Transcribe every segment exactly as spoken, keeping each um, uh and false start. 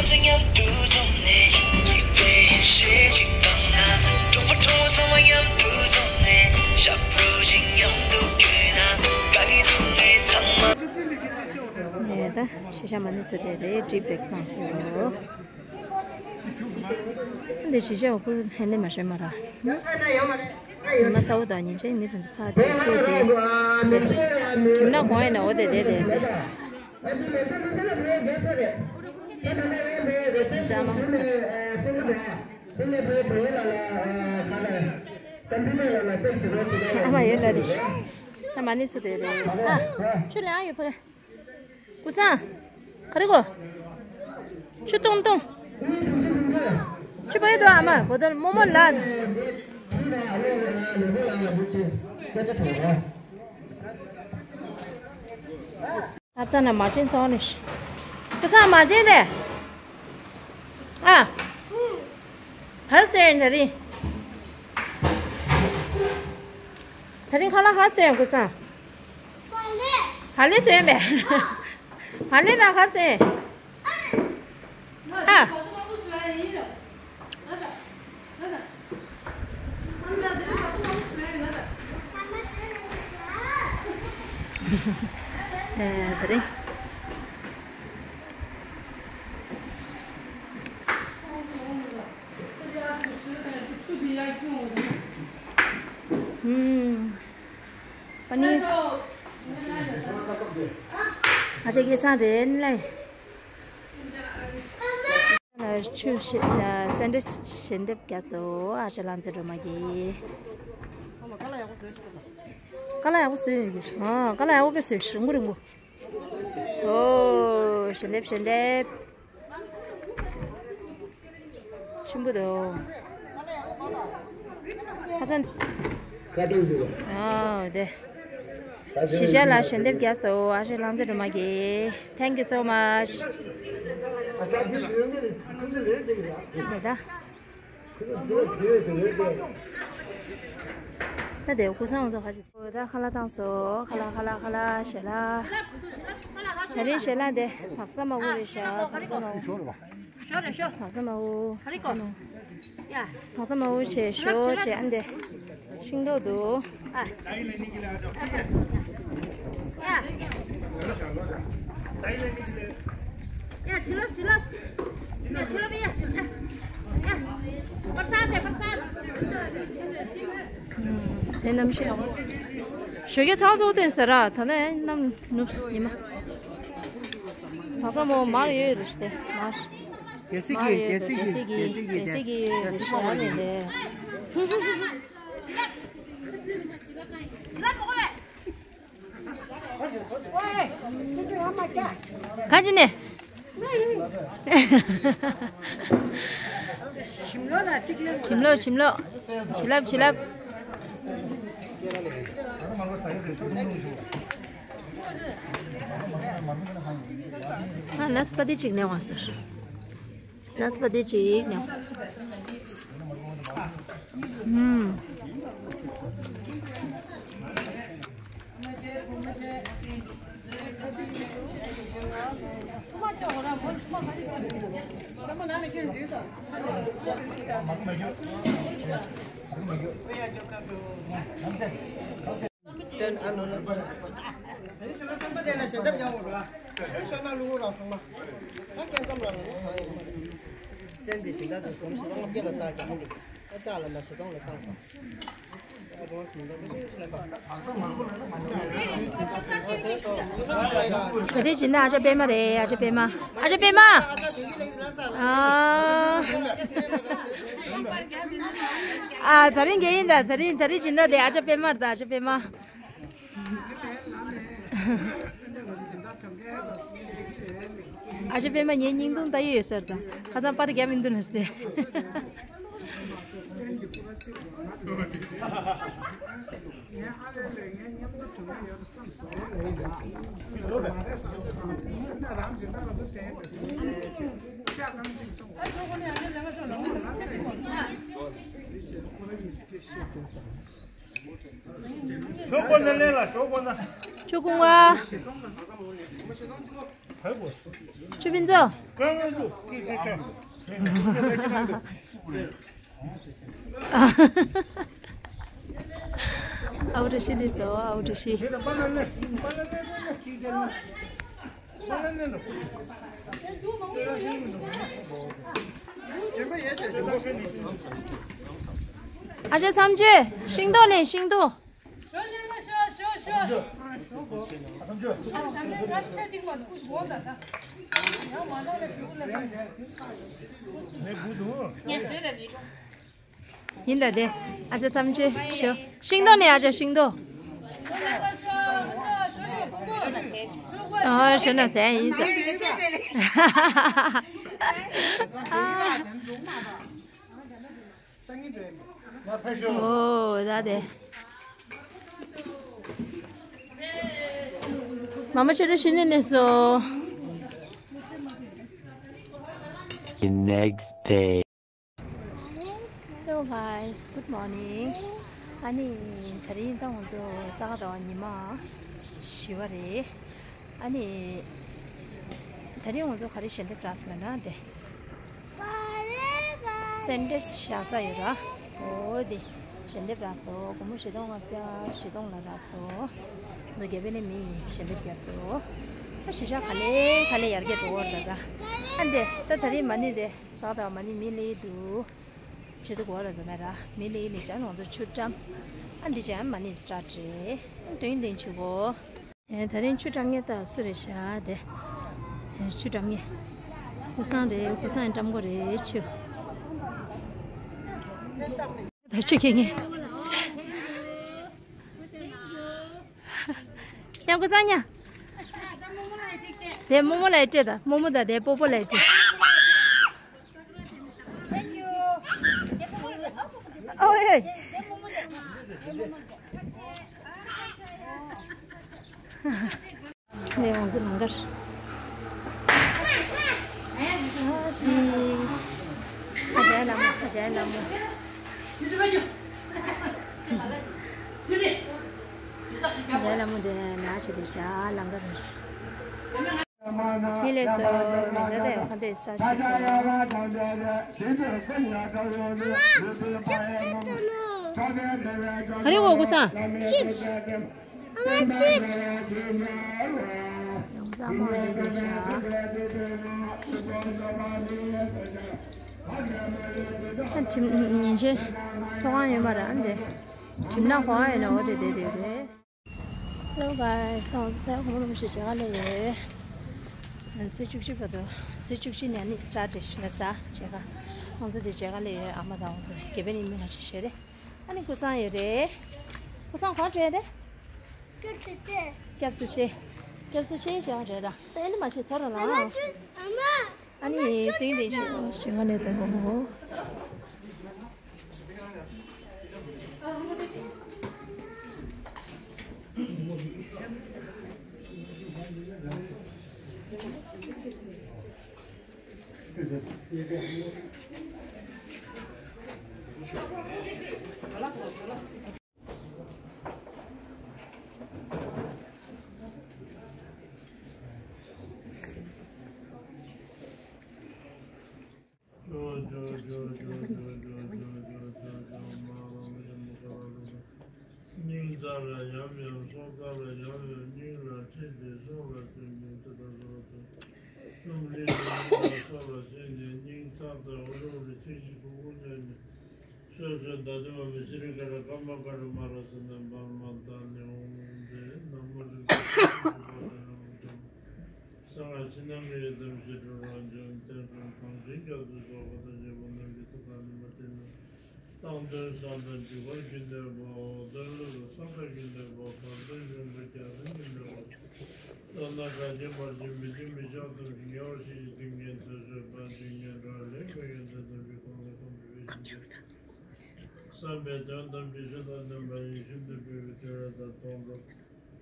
མཉམ་དུ་འཛོམས་ནས། ཡིད་བདེ་ཡིད་ཆེས་ཅིག་བཏང་ན། གྲོགས་པོ་གྲོགས་མོ་ཚང་མ་མཉམ་དུ་འཛོམས་ནས། ཞབས་བྲོ་ཞིག་མཉམ་དུ་བརྒྱུད་ན། དཀའ་ངལ་སྡུག་བསྔལ་ཚང་མ། ངས་ད་ཤེས་བྱ་མ་ཎི་ཚོ་དེ་རེད་ཀྲིག་ཀྲིག་བཏང་ཚོ། འདི་ཤེས་བྱ་འོ་ཁུར་ཧན་ནི་མ་ཤེས་མ་ར། ཉི་མ་ཚ་བོ་དང་ཉིན་ཆེན་མི་དང་ཕ་དེ་ཚོ་དེ་དེ་གྲིམ་ན་གོང་ཡིན་ན་འོ་དེ་དེ་དེ་དེ། ཨ་མ་ཡོད་ལ་རེད། ཨ་མ་ཡོད་ལ་རེད། ཨ་མ་ནི་སུ་དེ་རེད། ཨ་ཆུ་ལེན་ཨ་ཡོད་ཕ་གི། ཀུ་སང་། ག་རེ་གོ། ཆུ་བཏུང་བཏུང་། ཆུ་ཕ་གི་དོ་ཨ་མ་གོ་དོ་རྨོ་མོ་ལ། ད་ལྟ་ན་མ་བྱན་ཚང་ནས། ཁུ་ཚང་མ་བྱན་ལས། ཨ། ག་རེ་ཟེར་ཡིན་ད་རིང་། ད་རིང་ཁ་ལག་ག་རེ་ཟེར་ཡིན་ཁུ་ཚང་། བག་ལེབ་ཟེར་ཡིན་པས། བག་ལེབ་ལ་ག་རེ་ཟེར། ཨ། ཨེ་ད་རེས། ཨུམ། པ་ནི། ཨ་ཅག་སྐལ་བཟང་རེད་ལེ། ཆུ་ཞེ་སེ་འབྲས་ཞལ་འདེབས་རྒྱག་སོ་ཨ་ཅག་ལང་ཚེ་སྒྲོལ་མ་གིས། ཀ་ལ་ཡག་པོ་བཟོས་ཤིག་ཨ་ཀ་ལ་ཡག་པོ་བཟོས་ཤིག་རིང་པོ་རིང་པོ། ཨོ་ཞལ་འདེབས་ཞལ་འདེབས། ཆེན་པོ་འདུག་ཧ་ཅང་། ཁ་ཏོན་འདུག་ཨོ་དེ། གཞིས་ཆགས་ལ་ཞལ་འདེབས་རྒྱག་སོ་ཨ་ཅག་ལང་ཚེ་སྒྲོལ་མ་གིས། Thank you so much. དེ་ད། ད་དེ་ཀུ་སང་བཟོ་ཁ་ཅིག་ད་ཁ་ལག་བཏང་སོ། ཁ་ལག་ཁ་ལག་ཁ་ལག་ཞལ་ལག་ད་རིང་ཞལ་ལག་དེ་བག་ཚ་མ་བུ་རེད་ཤག་བག་ཚ་མ་བུ། ཞོ་རེད་ཞོ། བག་ཚ་མ་བུ། ག་རེ་གོ། ཡ། བག་ཚ་མ་བུ་བྱས་ཞོ་བྱས་ཨ་འདི། ཤིང་ཏོག་འདུག་ཨ། ཡ། ཡ་བྱི་ལབ་བྱི་ལབ། ཡ་བྱི་ལབ་ཡ། ཡ། ཡ། པར་ཚར་དེ་པར་ཚར། དེ་རྣམ་ཤེས། ཞོ་རྒྱ་ཚང་བཟོ་དོན་ཟེར་ར་ད་ནས་རྣམ་ནུབ་ཉི་མ། བག་ཚ་མོ་མར་ཡོད་རེད་ཤི་དེ་མར། རྒྱལ་སྲིད་ཀྱི་རྒྱལ་སྲིད་ཀྱི་རྒྱལ་སྲིད་ཀྱི་རྒྱལ་སྲིད་ཀྱི་ཡོད་རེད་ཤི་ཨ་ནི་དེ། ག་ཅི་ནས། ཞིམ་ལོ་ལ་གཅིག་ལེན། ཞིམ་ལོ་ཞིམ་ལོ། བྱི་ལབ་བྱི་ལབ། ཨ་ན་སྤ་ཏི་གཅིག་ནས་འོང་ཟེར། ན་སྤ་ཏི་གཅིག་ནས་འོང་། ཨུམ། ད་རེས་སྦྱིན་བདག་ཨ་ཅག་པད་མ་རེད། ཨ་ཅག་པད་མ། ཨ་ཅག་པད་མ། ཨ། ཨ། ད་རིང་རྒན་ཡིན་ད། ད་རིང་ད་རིང་སྦྱིན་བདག་དེ་ཨ་ཅག་པད་མ་རེད་ད། ཨ་ཅག་པད་མ། ཨ་ཅག་པད་མ་ངའི་སྙིང་དུང་ལྟ་ཡི་ཡོད་ཟེར་ད། ཁ་སང་པར་རྒྱབ་མི་འདུག་ན་ཟེར། ཆོག་གོ་ན་ལེན་ལ་ཆོག་གོ་ན། ཆོག་གོ་ང་། ཆུ་ཕིན་ཚོ། ཨའུ་ཏྲ་ཤི་དེ་ཚོ། ཨའུ་ཏྲ་ཤི། ཨ་ཅེ་མཚམས་གཅོད། ཤིང་ཏོག་ལེན། ཤིང་ཏོག། ཡིན་ད་དེ། ཨ་ཅེ་མཚམས་གཅོད་ཞུ། ཤིང་ཏོག་ལེན། ཨ་ཅེ་ཤིང་ཏོག། ཨ་ཞོ་ན་ཟན་ཡིན་ཟེར། ཨོ་ད་དེ། མ་མ་ཆེ་རུ་ཤི་ནས་ནས་སོ། The next day. Hello guys, good morning. ཨ་ནི་དེ་རིང་ད་ང་ཚོ་ས་ག་ཟླ་བ་ཉི་མ་བཞི་པ་རེད། ཨ་ནི། དེ་རིང་ང་ཚོ་ག་རེ་ཞལ་འདེབས་རག་སོང་ན་དེ། སེན་ཏྲེས་བཞག་ས་ཡོད་ར། འོ་དེ། ཞལ་འདེབས་རག་སོང་། སྒོར་མོ་བཞི་སྟོང་ལྔ་བརྒྱ། བཞི་སྟོང་ལ་རག་སོང་། འདི་རྒྱ་བལ་ནས་མི་ཡིས་ཞལ་འདེབས་རྒྱག་སོང་། ད་གཞིས་ཆགས་ག་ལེ་ག་ལེ་ཡར་རྒྱས་འགྲོ་བར་ད་ད། ཨ་འདི་ད་དེ་རིང་མ་ཎི་དེ། ས་ག་ཟླ་བ་མ་ཎི་མི་ལི་འདུག་ཆུ་ཚོད་དགུ་པ་ལ་འཛོམས་ཡ་ར། མི་ལི་ལི་ཤ་ང་ཚོ་ཆུ་འགྲམ། ཨ་འདི་ཅན་མ་ཎི་སི་ཊར་ཊི་རེད། ཨ་འདོན་འདོན་ཆུ་གོ། ཨེ་དེ་རིང་ཆུ་འགྲམ་ངེ་ད་སུ་རེད་ཤག་དེ། ཨེ་ཆུ་འགྲམ་ངེ། ཀུ་སང་རེད། ཀུ་སང་ཡི་འགྲམ་གོ་རེད་ཆུ། ད་ཆུ་ཁེ་ངེ། ཉ་ཀུ་སང་ཉ། དེ་རྨོ་མོ་ལ་སྤྲད་ད། རྨོ་མོ་དང་དེ་སྤོ་སྤོ་ལ་སྤྲད། ཨོ་ཨེ། ནས་ང་ཚོ་ལང་ཀར། ཨ་ཙི། ཨ་ཅག་ལ་མོ། ཨ་ཅག་ལ་མོ། ཨ་ཅག་ལ་མོ་དེ་ན་ཆེ་དེ་ཤ་ལང་ཀར་རེད། མི་ལས་སོ་མི་འདི་དེ་ཁ་འདོད་ས་ཆེ་སོ། ཨ་རེ་འོ་ཀུ་སང་། ཡོང་ས་མང་པོ་འདུག་ཤག་ཨ་ཁྲིམས་ཉིན་བྱེད་ཚོགས་ཁང་ཡོད་མ་རེད། ཨ་འདི་ཁྲིམས་ནག་ཁོ་ཨ་ཡོད་ན་འོ་དེ་དེ་དེ་རེད། Hello guys, ང་ཚོ་ས་ཡ་གོང་མ་རིན་པོ་ཆེ་མཇལ་ཁ་སླེབས་ཡོད། ཚེས་བཅུ་གཅིག་བར་དུ། ཚེས་བཅུ་གཅིག་ནས་ནི་སི་ཊར་ཊི་རེད་ཤག་ས་མཇལ་ཁ། ང་ཚོ་དེ་མཇལ་ཁ་སླེབས་ཡོད། ཨ་མ་དང་འོ་དེ་རྒྱ་བལ་ནས་མི་ཁ་ཤས་ཤིག་རེད། ཨ་ནི་ཀུ་སང་ཡོད་རེད། ཀུ་སང་གང་བྲོས་རེད། སྐྱབས་སུ་མཆི། སྐྱབས་སུ་མཆི། སྐྱབས་སུ་མཆི་ཞེས་པ་རེད་ད། ཨ་ནི་མ་བྱེད་ཚོར་ར་ལ། ཨ་ནི་དེང་དེ་ཞིག་ཞིག་ང་ནས་དང་། སྙིང་རྩ་ལ་ཡམ་ཡམ། སྲོག་རྩ་ལ་ཡམ་ཡམ། སྙིང་ལ་ཁྲིད་དེ་སྲོག་ལ་བརྟེན་ཅིང་ཚེ་དང་ཟོ་བ་དང་། སྲུང་རིགས་ཀྱི་སྙིང་ལ་སྲོག་ལ་བརྟེན་ཏེ་སྙིང་ཐག་ཏུ་འུ་རུ་རུ་ཆིག་ཤིག་གུ་གུ་ཉོན་ནས། སོ་སོའི་ད་དུ་བ་མི་སི་རི་ཀ་ར་ཀ་མ་ཀ་ར་མ་ར་ས་ན་འབར་མ་ད་ནི་འོང་དེ་ན་མོ་རི་ཀ་ས་ང་ཕྱི་ནང་གི་ཡི་དམ་ཞི་ཁྲོ་རང་བྱུང་བསྟན་འགྲོ་གང་ཞིག་རྒྱ་མཚོ་སོགས་པ་དང་བཅས་པ་རྣམས་ཀྱི་ཐུགས་ཀ་ནས་མ་བཏུལ་ན། བཏང་དོན་བསམ་དང་འཇུག་པ་རྒྱུན་ལྡན་པའོ། དོན་ལ་བསམ་པ་རྒྱུན་ལྡན་པ། བར་དོ་གཞུང་གི་རྒྱ་རིང་རྒྱུན་ལྡན་པ། བསོད་ནམས་གང་ཞིག་མར་གྱུར་མི་འཇིག་མི་ཆགས་ཐམས་ཅད་ཉེ་བར་ཞི་ཞིང་ཏིང་ངེ་འཛིན་བཟོད་པ་འཇིགས་ཉེན་དགྲ་ལས་འགོག་ཡོན་ཏན་ཐམས་ཅད་གང་ལ་གང་འགྲུབ་པའི་ཕྱིར་ཏེ། བསམ་པའི་དོན་ཐམས་ཅད་ཆོས་དང་ལྡན་པ་ཡིད་བཞིན་དུ་འགྲུབ་པའི་ཐོད་རར་དང་སྟོང་གྲོགས།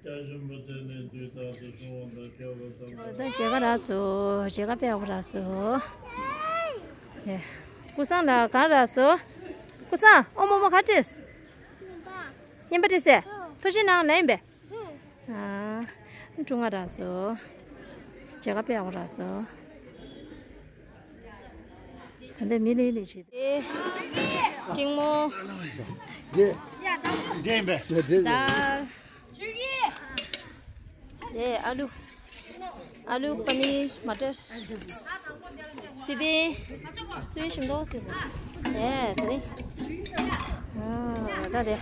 སྐྱབས་གསུམ་པོ་ཚེ་ནས་དུས་རྟག་ཏུ་བསྲུང་བ་དང་། སྐྱབས་པ་དམ་པ། ད་མཇལ་ཁ་རག་སོང་། མཇལ་ཁ་དཔེ་ཡག་པོ་རག་སོང་། ཨེ། ཀུ་སང་ལ་གང་རག་སོང་། ཀུ་སང་ཨོ་མོ་མོ་ག་བྲིས། བརྙན་པ་བྲིས་སེ། ཐུགས་རྗེ་གནང་ལན་པས། ཨ། འཁྲུངས་སྔ་རག་སོང་། ཞལ་ཁ་དཔེ་ཡག་པོ་རག་སོང་། ད་ལྟ་མི་ལི་ལི་བྱེད། ཏེ། ཀྲིང་མོ། འདི། འདྲེན་པས། འདི་འདྲེན། དཱལ། ཏེ་ཨ་ལུ། ཨ་ལུ་པ་ནིར་མ་ཊར། སི་པན། སུའི་ཞིམ་མདོག་སི་པན། ཨེ་དེ་རིང་། ཨ་ད་དེ།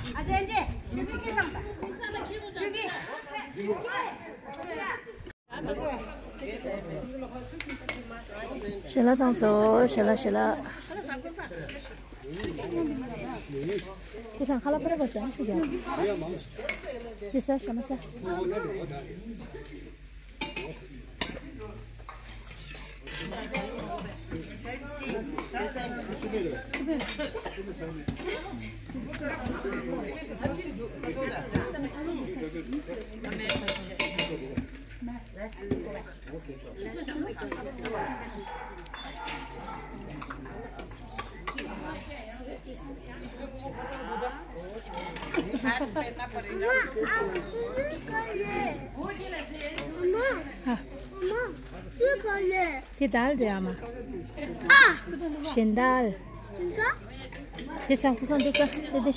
ཞལ་ལག་བཏང་སོང་། ཞལ་ལག་ཞལ་ལག་ཁྱེད་ཚང་ཁ་ལག་པར་བ་ཟ་ཤི་རྒྱག་དེ་ཟ་ཤ་མ་ཟ། དེ་དཱལ་རེད་ཨ་མ། གཞན་དཱལ། དེ་ས་ཁུ་སང་དེ་ས་དེ་དེ།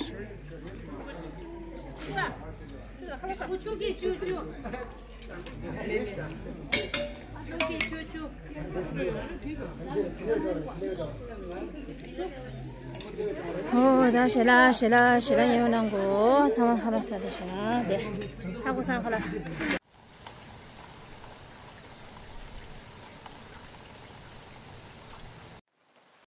ཨོ་ད་ཞལ་ལག་ཞལ་ལག་ཞལ་ལག་ཉོ་གནང་གོ། ཚང་མ་ཧ་ལ་ས་དེ་ཞལ་ལག་དེ། ཧ་གོ་ཚང་ཧ་ལ།